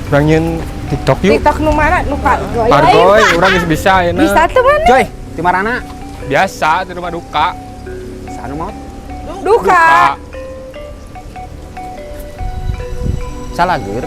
Urang nyieun TikTok yuk. TikTok nu mana nu pargoy? Pargoy, urang geus bisa ayeuna. Bisa tuh mana? Joy, di marana? Biasa di rumah duka. Saha nu maot? Duka. Salageur.